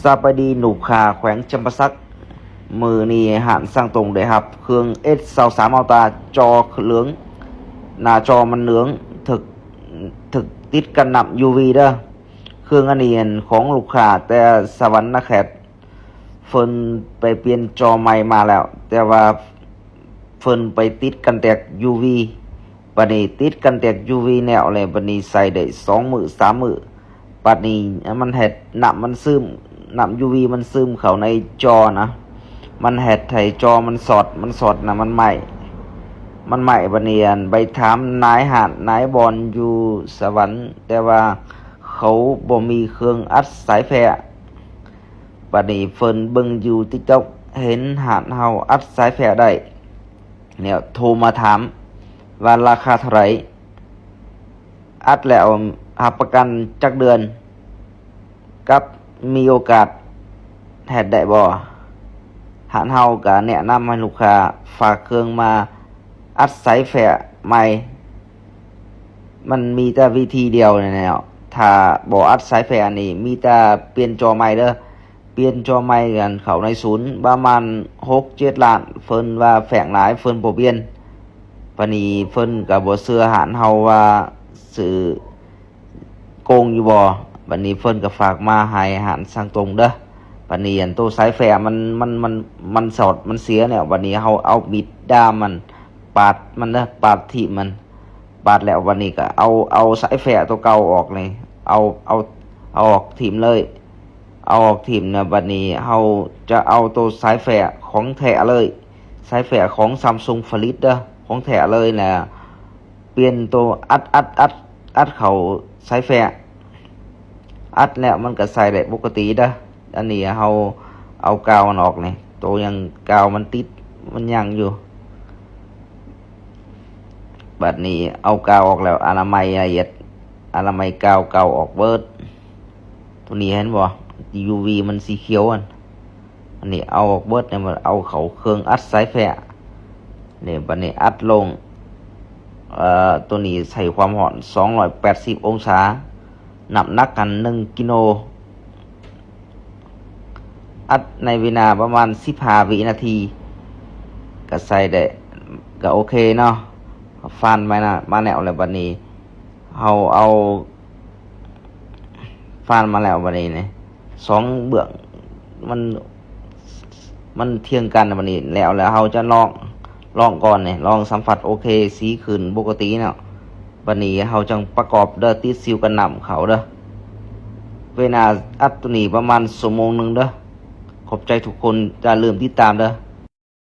ສະບາຍດີລູກຄ້າແຂວງຈຳປາສັກ, ມື້ນີ້ຮ້ານຊ່າງຕົງໄດ້ຮັບເຄື່ອງ ເອັສຊາວສາມ ອັລຕາ ຈໍເຫຼືອງ, ໜ້າຈໍມັນເຫຼືອງ, ຖືກ ຖືກຕິດກັນນ້ຳຢູວີເດີ້. ເຄື່ອງອັນນີ້ຂອງລູກຄ້າແຕ່ສະຫວັນນະເຂດ, ເພິ່ນໄປປ່ຽນຈໍໃໝ່ມາແລ້ວ, ແຕ່ວ່າເພິ່ນໄປຕິດກັນແຕກຢູວີ. ບັດນີ້ຕິດກັນແຕກຢູວີແລ້ວ ແລ້ວບັດນີ້ໃຊ້ໄດ້ສອງມື້ສາມມື້, ບັດນີ້ມັນເຮັດນ້ຳມັນຊຶມ, ນ້ຳຢູວີມັນຊຶມເຂົ້າໃນຈໍນະ, ມັນເຮັດໃຫ້ຈໍມັນຊອດ, ມັນຊອດນະ ມັນໄໝ້, ມັນໄໝ້. ບັດນີ້ ອັນ ໄປຖາມນາຍຮ້ານນາຍບ່ອນຢູ່ສະຫວັນ, ແຕ່ວ່າເຂົາບໍ່ມີເຄື່ອງອັດສາຍແຟ. ບັດນີ້ເພິ່ນເບິ່ງຢູ່ຕິກຕັອກ ເຫັນຮ້ານເຮົາອັດສາຍແຟໄດ້ ແລ້ວໂທມາຖາມວ່າລາຄາເທົ່າໃດ, ອັດແລ້ວຮັບປະກັນຈັກເດືອນ ກັບມີໂອກາດເຮັດໄດ້ບໍ່? ຮ້ານເຮົາກະແນະນຳໃຫ້ລູກຄ້າຝາກເຄື່ອງມາອັດສາຍແຟໃໝ່. ມັນມີແຕ່ວິທີດຽວນີ້ແຫຼະ, ຖ້າບໍ່ອັດສາຍແຟນີ້ ມີແຕ່ປ່ຽນຈໍໃໝ່ເດີ້. ປ່ຽນຈໍໃໝ່ກັນເຂົ້າໃນສູນປະມານຫົກເຈັດລ້ານ, ເພິ່ນວ່າແພງຫຼາຍ ເພິ່ນບໍ່ປ່ຽນ. ບັດນີ້ເພິ່ນກໍບໍ່ເຊື່ອຮ້ານເຮົາວ່າຊິໂກງຢູ່ບໍ່, ບັດນີ້ເພິ່ນກໍຝາກມາໃຫ້ຮ້ານຊ່າງຕົງເດີ້. ບັດນີ້ ອັນ ໂຕສາຍແຟມັນ ມັນ ມັນ ມັນຊອດ ມັນເສຍແລ້ວ, ບັດນີ້ເຮົາເອົາມີດດ້າມມັນປາດມັນເດີ້, ປາດຖິ້ມມັນ. ປາດແລ້ວບັດນີ້ກໍເອົາ ເອົາສາຍແຟຕົວເກົ່າອອກນີ້, ເອົາ ເອົາ ເອົາອອກຖິ້ມເລີຍ, ເອົາອອກຖິ້ມນະ. ບັດນີ້ເຮົາຈະເອົາໂຕສາຍແຟຂອງແທ້ເລີຍ, ສາຍແຟຂອງຊຳຊຸງຜະລິດເດີ້, ຂອງແທ້ເລີຍນະ. ປ່ຽນໂຕອັດ ອັດ ອັດ ອັດເຂົ້າສາຍແຟ, ອັດແລ້ວມັນກໍໃຊ້ໄດ້ປົກກະຕິເດີ້. ອັນນີ້ເຮົາເອົາກາວມັນອອກນີ້, ໂຕຍັງກາວມັນຕິດ ມັນຍັງຢູ່. ບັດນີ້ເອົາກາວອອກແລ້ວ ອະນາໄມລະອຽດ, ອະນາໄມກາວເກົ່າອອກເບີດ. ໂຕນີ້ເຫັນບໍ່? ຢູວີມັນສີຂຽວຫັ້ນ. ອັນນີ້ເອົາອອກເບີດນີ້, ມັນເອົາເຂົ້າເຄື່ອງອັດສາຍແຟນີ້. ບັດນີ້ອັດລົງ, ເອີ ໂຕນີ້ໃຊ້ຄວາມຮ້ອນສອງຮ້ອຍແປດສິບອົງສາ, ນ້ຳໜັກຫັ້ນໜຶ່ງກິໂລ. ອັດໃນເວລາປະມານສິບຫ້າວິນາທີ ກໍໃຊ້ໄດ້, ກໍໂອເຄເນາະ. ຟານມານະ ມາແລ້ວ ແລ້ວບັດນີ້ເຮົາເອົາ ຟານມາແລ້ວ ບັດນີ້ນີ້ ສອງເບື້ອງມັນ ມັນທຽງກັນ. ບັດນີ້ແລ້ວ ແລ້ວເຮົາຈະລອງ ລອງກ່ອນນີ້ ລອງສຳຜັດ. ໂອເຄ ສີຂຶ້ນປົກກະຕິເນາະ. ບັດນີ້ເຮົາຈັ່ງປະກອບເດີ້, ຕິດຊິວກັນນ້ຳເຂົ້າເດີ້. ເວລາອັດໂຕນີ້ປະມານຊົ່ວໂມງໜຶ່ງເດີ້. ຂອບໃຈທຸກຄົນ, ຢ່າລືມຕິດຕາມເດີ້.